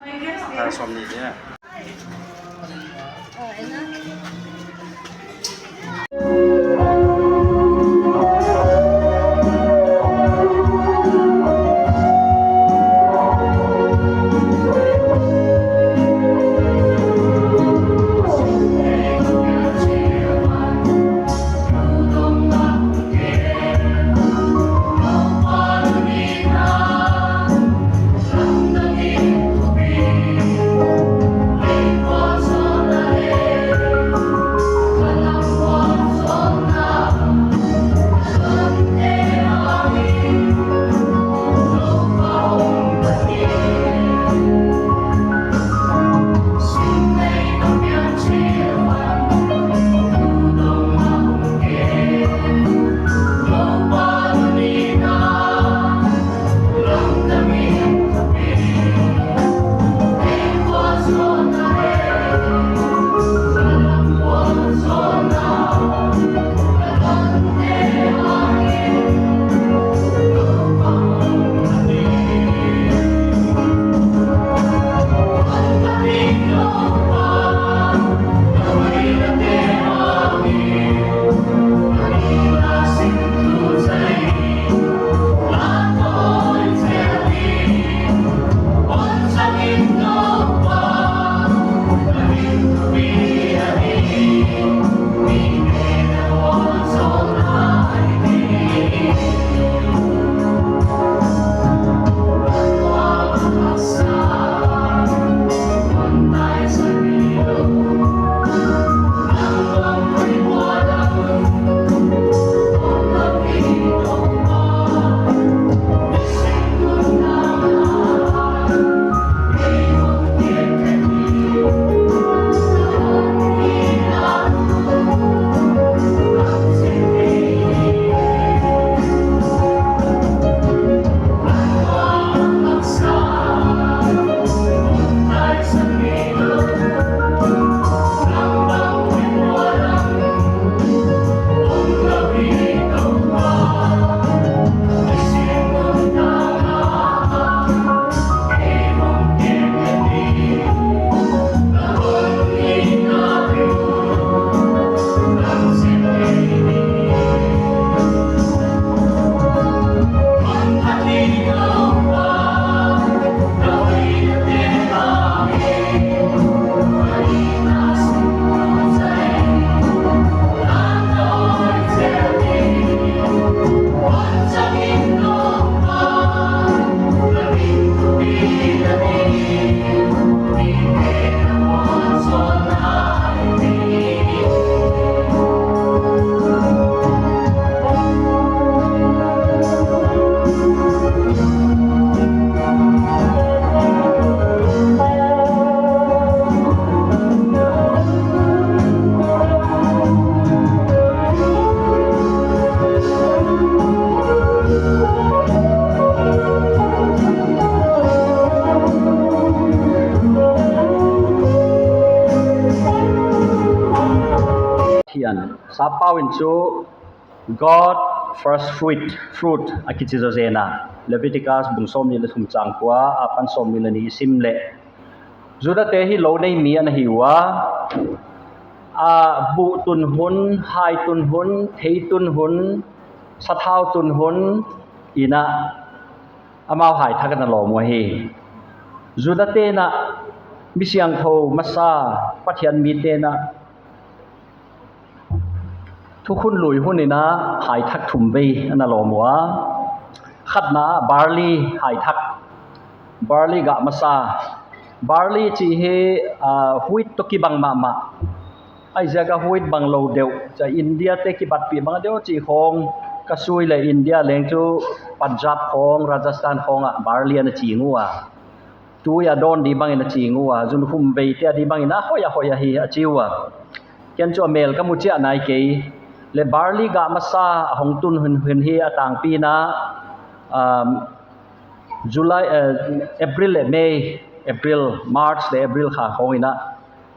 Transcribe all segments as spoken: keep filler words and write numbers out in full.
Ah, sawmnih dia. Pathian, sappau in chu God first fruit, fruit a kichi zaw zen a. Leviticus bung sawmnih leh thum chang kua apan sawmnih leh nih i sim leh, Judate hi lou nei mi ana hi ua, a buh tun hun, hai tun hun, thei tun hun, sathau tun hun in a, amau hai thak ana lawm uhi. Judate in a, mi siangthou masa, Pathian mite in a, thukhun lui hun in a hai thak thum vei ana lawm ua. Khatna, barley hai thak. Barley gah masa. Barley chih hi, ah, wheat toh kibang mahmah. Huaiziak a wheat bang lou deuh. Cha India te kibatpih bang deuh chih khong, ka sui leh India leng chu Punjab khong, Rajasthan khong ah barley ana ching ua. Tui a dawn di bangin a ching ua, zunkhum veite a di bangin a hoih a hoih ahi a chi ua. Ken chu a mel ka mu chiah nai kei. Leh barley gah masa a hong tun hun hun hi a tangpi in a, um, July, eh, April leh May, April, March leh April kha khong in a,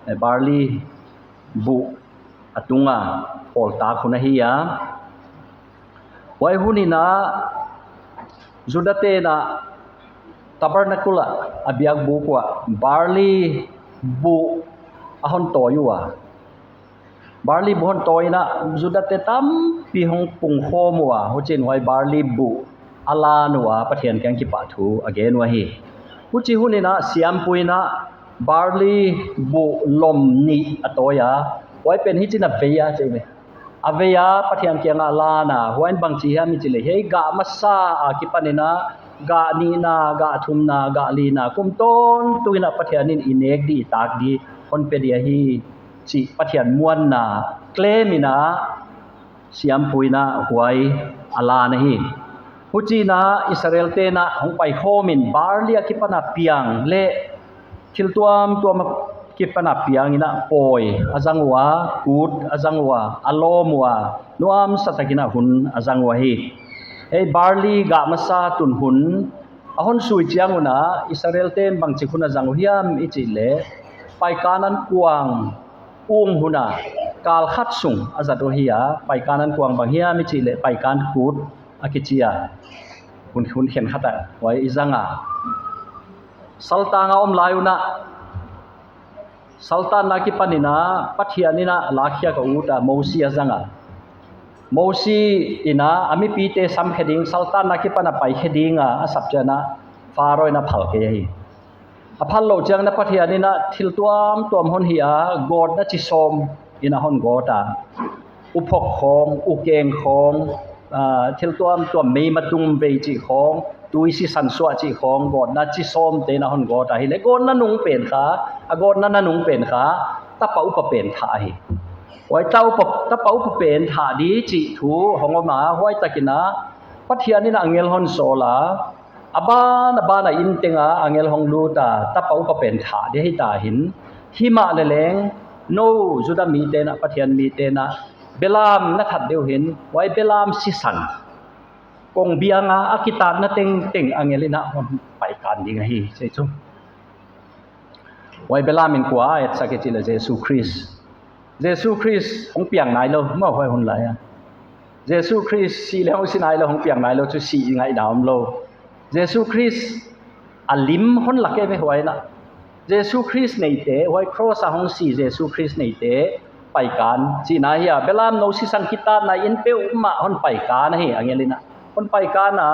eh, barley buh a tung a, pawl tak hun ahi a. Huai hun in a, Judate in a, Tabernacle ah, a biakbuk uah barley buh a hon tawi ua. Barley buh hon tawi in a, Judate tampi hong pungkhawm ua, huchiin huai barley buh a lan ua, Pathian kiang kipahthu a gen uh ahi. Huchi hun in a, siampu in a, barley buh lom nih a tawi a, huai pen hichiin a vei a, chi mai. A vei a, Pathian kiangah a lan a, huai in bang chi hiam i chih leh, hiai gah masa akipan in a, gah nihna, gah thumna, gah lina, kum tawntung in a Pathian in i nek di, i tak di hon pe di ahi, chih Pathian muanna claim in a, siampu in a huai a lan ahi. Huchiin a Israelte'n a hong paikhawm in barley akipan a piang leh thil tuamtuam akipan a piang in a pawi a zang ua, kut a zang ua, a lawm ua, nuamsa takin a hun a zang uh ahi. Hiai barley gah masa tun hun a hon sui chiang un a, Israelte'n bangchi hun a zang uh hiam i chih leh, paikan ankuang um hun a, kal khat sung a zat uh ahi a, paikan ankuang bang hiam i chih leh, paikan kut a kichi a, hun, hun khenkhat a huai i zang a. Saltang a om lai un a, saltanna akipan in a, Pathian in a lakkhiak a ut a, Mosi a zang a. Mosi in a, a mipite samkhe ding, saltanna akipan a paikhe ding a, a sap chiang a, Pharaoh in a phal kei ahi. A phal louh chiang in a Pathian in a thil tuamtuam hon hih a, gawtna chi sawm in a hon gawt a. Uphok khawng, ukeng khawng, ah, thil tuamtuam, meimatung vei chih khawng, tui sisan suah chih khawng, gawtna chi sawmte in a hon gawt a. Hileh gawtna nung pen kha, a gawtna nanung pen kha, tapa upa pen thah ahi. Huai tapa upa, tapa upa pen thah di chih thu hong om a, huai takin a Pathian in a angel hon sawl a, a ban a ban a in teng a angel hong lut a, tapa upa pen thah di hita hi. Himahleh leng, nou Juda mite'n a, Pathian mite'n a, belam na that deuh hi, huai belam sisan kongbiang a, a kitatna tengteng angel in a hon paikan ding ahi, chi chu. Huai belam in kua etsak i chih leh Jesu Khrist. Jesu Khrist hong piang nailou, maw huai hun lai a. Jesu Khrist si leh hong si nailou, hong piang nailou, chu si ngaihna omlou. Jesu Khrist a lim hon lak e ve huai in a. Jesu Khrist neite, huai cross a hong si Jesu Khrist neite, paikan. Chihna ahi a, belam nou sisan kitatna in peuhmah hon paikan ahi, angel in a. Hon paikan a,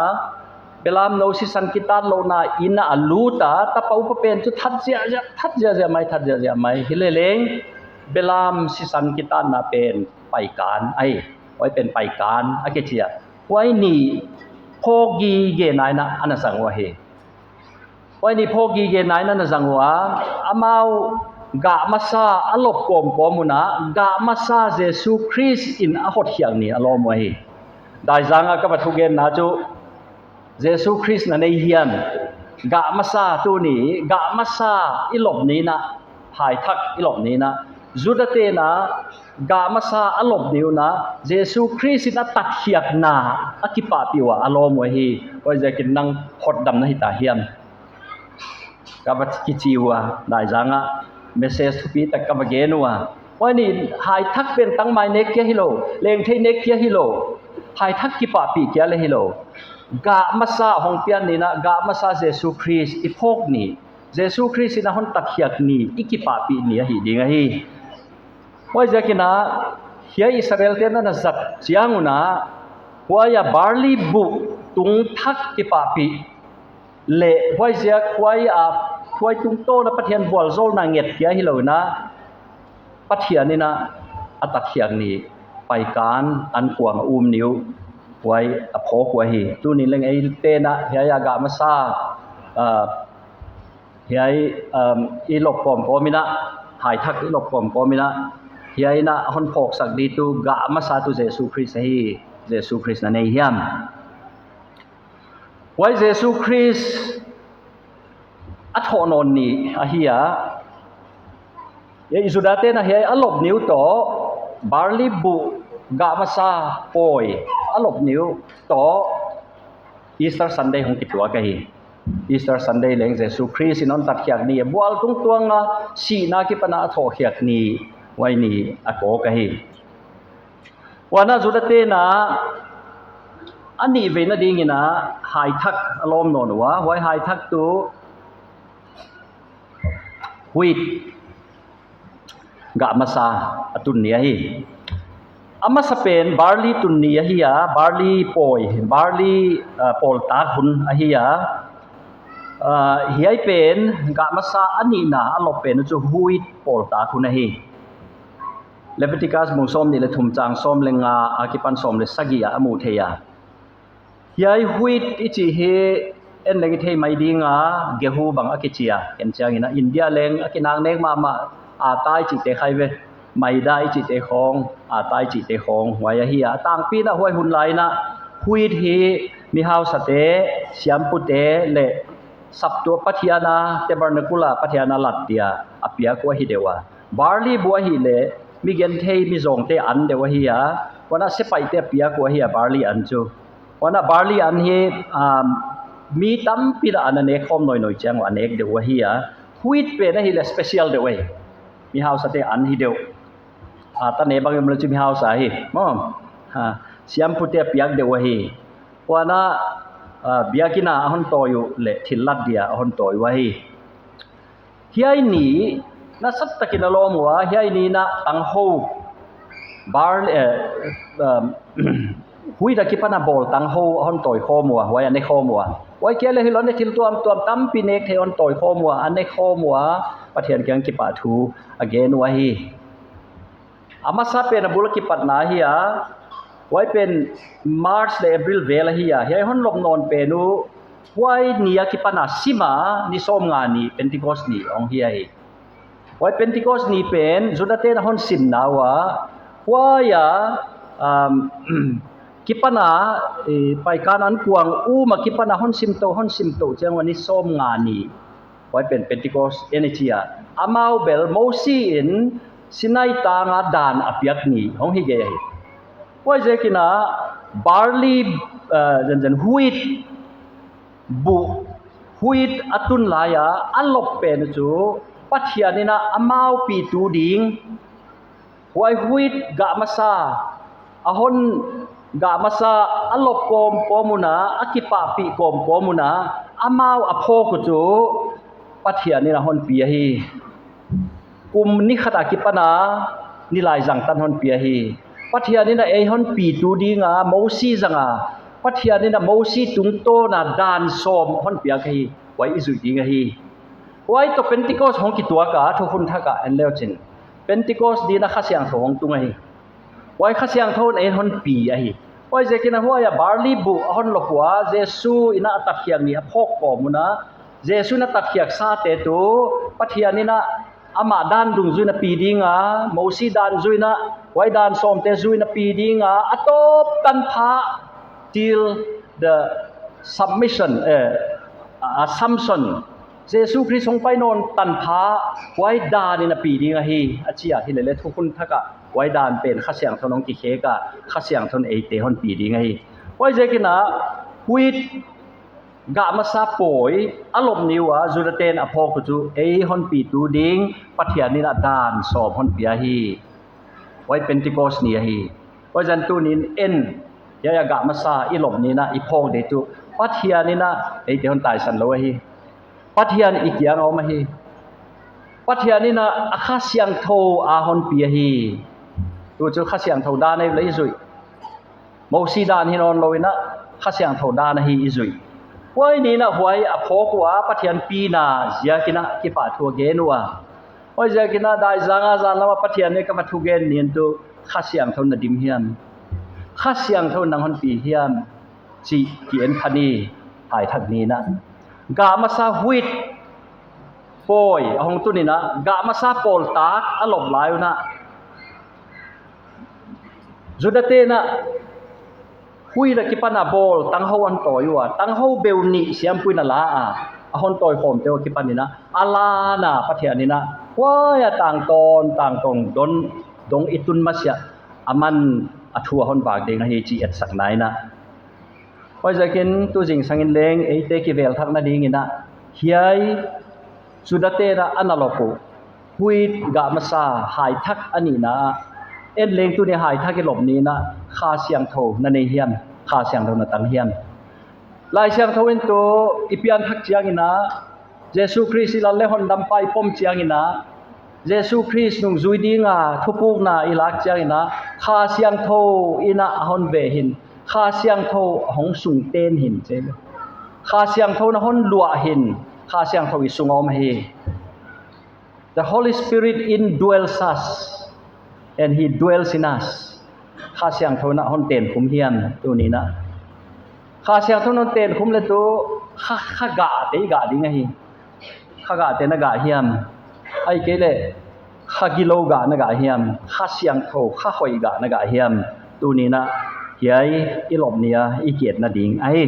belam nou sisan kitatlouhna in a lut a, tapa upa pen chu that ziahziah, that ziahziah mai, that ziahziah mai. Hileh leng, belam sisan kitatna pen paikan ahi. Huai pen paikan a kichi a. Huai ni phawk gige nai in a ana zang uh ahi. Huai ni phawk gige nai in ana zang ua, amau gah masa a lop kawmkawm un a, gah masa Jesu Khrist in a hotkhiak ni a lawm uh ahi. Daizang a ka va thugenna chu, Jesu Khrist na nei hiam? Gah masa tuni, gah masa i lop ni in a, haithak i lop ni in a, Judate'n a, gah masa a lop ni un a, Jesu Khrist in a tatkhiakna a kipahpih ua a lawm uh ahi. Huaiziakin nang hotdam na hita hiam? Ka va kichi ua, daizang a message thupitak ka va gen ua. Huai ni haithak pen tangmai nek kia hilou, lengthei nek kia hilou, haithak kipahpih kia leh hilou, gah masa hong pian ni in a, gah masa Jesu Khrist i phawk ni, Jesu Khrist in a hon tatkhiak ni i kipahpih ni ahi ding ahi. Huaiziakin a, hiai Israelte'n a na zat chiang un a, huai a barley buh tung thak kipahpih leh, huaiziak huai a, huai tungtawn a Pathian vualzawlna nget kia hilou in a, Pathian in a, a tatkhiak ni, paikan ankuang a um ni uh, huai a phawk uh ahi. Tuni leng eite'n a, hiai a gah masa, ah, hiai, um, i lop kawmkawm in a, haithak i lop kawmkawm in a, hiai in a hon phawksak di tuh gah masa tuh Jesu Khrist ahi, Jesu Khrist na nei hiam? Huai Jesu Khrist a thoh nawn ni ahi a, hiai Judate'n a hiai a lop ni uh toh, barley buh gah masa pawi a lop ni uh toh, Easter Sunday hong kituak ahi. Easter Sunday leng Jesu Khrist in hon tatkhiak ni, bual tungtuang a sihna akipan a thohkhiak ni, huai ni a kawk ahi. Huan a Judate'n a, a nih veina dingin a haithak a lawm nawn ua, huai haithak tuh wheat, gah masa a tun ni ahi. A masa pen barley tun ni ahi a, barley pawi, barley, uh, pawltak hun ahi a. Uh, hiai pen gah masa a nihna a lop pen chu wheat pawltak hun ahi. Leviticus bung sawmnih leh thum chang sawm leh nga akipan sawm leh sagih ah a mu thei a. Hiai wheat i chih hi en leng i thei mai ding a, gehu bang a kichi a, ken chiangin a India leng a kinak nek mahmah, atta i chihte khai ve, maida i chihte khawng, atta i chihte khawng, huai ahi a. Tangpi in a huai hun lai in a wheat hi mi hausate, siampute leh saptuam Pathian a, tabernacle a Pathian a lat dia a piak uh ahi deuh a. Barley buh ahihleh mi genthei mi zawngte an deuh ahi a, huan a sepaihte a piak uh ahi a barley an chu. Huan a barley an hi, um, mi tampi in a an a nek khawm nawnnawn chiang a nek deuh uh ahi a. Wheat pen ahihleh special deuh ahi. Mi hausate an hi deuh. A, ta ne bang em le chu mi hausa hi. Maw. Ha, siampute a piak deuh uh ahi. Huan a, uh, biakin a a hon tawi uh leh thillat dia a hon tawi uh ahi. Hiai ni, nasatakin a lawm ua, hiai ni in a tanghou, barley, eh, um, wheat akipan a bawl tanghou a hon tawi khawm ua, huai a ne khawm ua. Huai kia leh hilou in thil tuamtuam tampi nek thei hon tawi khawm ua, a ne khawm ua, Pathian kiang kipahthu a gen uh ahi. A masa pen a bul a kipatna ahi a, huai pen March leh April vel ahi a, hiai hon lop nawn pen uh, huai ni akipan a sim a, ni sawmnga ni, Pentecost ni, hong hi ahi. Huai Pentecost ni pen, Judate'n a hon simna ua, huai a, um, kipan a, eh, paikan an kuang um a kipan a hon sim tou, hon sim tou, chiang ua ni sawmnga ni. Huai pen Pentecost en i chi a. Amau bel Mosi in Sinai tang a dan a piak ni hong hi ngei ahi. Huaiziakin a barley, eh, zenzen wheat buh, wheat a tun lai a, a lop pen chu Pathian in a amau pitu ding. Huai wheat gah masa, a hon gah masa a lop kawmkawm un a, a kipahpih kawmkawm un a, amau a phawk uh chu Pathian in a hon pi ahi. Kum ni khat a kipan a, ni laizang tan hon pi ahi. Pathian in a ei hon pitu ding a, Mosi zang a, Pathian in a Mosi tungtawn a dan sawm hon piak ahi, huai i zuih ding ahi. Huai toh Pentecost hong kituak a, thukhun thak a en leuchin. Pentecost ni in a Kha Siangthou hong tung ahi. Huai Kha Siangthou in ei hon pi ahi. Huaiziakin a huai a barley buh a hon lop ua, Jesu in a a tatkhiak ni a phawk kawm un a, Jesu in a tatkhiak sate tuh, Pathian in a amah dan dungzui in a pi ding a, Mosi dan zui in a, huai dan sawmte zui in a pi ding a, a tawp tanpha, till the submission, eh, assumption. Jesu Khrist hong pai nawn tanpha, huai dan in a pi ding ahi, a chi a, hilele thukhun thak a, huai dan pen Kha Siangthou in hong kikhek a, Kha Siangthou in eite hon pi ding ahi. Huaiziakin a, wheat gah masa pawi, a lop ni ua, Judate'n a phawk uh chu, ei hon pitu ding, Pathian in a dan sawm hon pi ahi. Huai Pentecost ni ahi. Huaiziakin tuni'n en, hiai a gah masa i lop ni in a i phawk ding tuh, Pathian in a eite hon taisan lou ahi. Pathian i kiang a om ahi. Pathian in a a Kha Siangthou a hon pi ahi. Tu chu Kha Siangthou dan ei lei zuih. Mosi dan hi nawn lou in a, Kha Siangthou dan ahi i zuih. Huai ni in a huai a phawk ua, Pathian pina ziakin a kipahthu a gen ua. Huaiziakin a daizang a zan lam a Pathian nek a va thugen ni in tuh Kha Siangthou in a dim hiam. Kha Siangthou in nang hon pi hiam. Chih ki en pha ni, haithak ni in a. Gah masa wheat pawi a hong tun in a, gah masa pawltak a lop lai un a. Judate'n a, wheat akipan a bawl tanghou a hon tawi ua, tanghou beu nih siampu in a la a, a hon tawi khawmte uh akipan in a, a la in a Pathian in a, huai a tangtawn, tangtawn dong, dong i tun masiah, aman a thu a hon vak ding ahi chih etsakna in a. Huaiziakin tu zingsang in leng, eite kivel thakna ding in a, hiai Judate'n a ana lop uh, wheat gah masa haithak a nihna, en leng tuni haithak i lop ni in a, Kha Siangthou na nei hiam. Kha Siangthou na tang hiam? Laisiangthou in tuh i pianthak chiangin a, Jesu Khrist i Lal leh Hondampa i pom chiangin a, Jesu Khrist nungzui dinga thupukna i lak chiangin a, Kha Siangthou in a hon veh in, Kha Siangthou hong sung ten in chi. Kha Siangthou na hon luah in, Kha Siangthou i sung om hi. The Holy Spirit indwells us, and He dwells in us. Kha Siangthou na hon ten khum hiam tuni in a? Kha Siangthou na hon ten khum leh tuh kha, kha gah te gah ding ahi. Kha gah te na gah hiam? Ahihkeileh kha gilou gah na gah hiam? Kha Siangthou, kha hoih gah na gah hiam? Tuni in a hiai i lop ni a i kiatna ding ahi.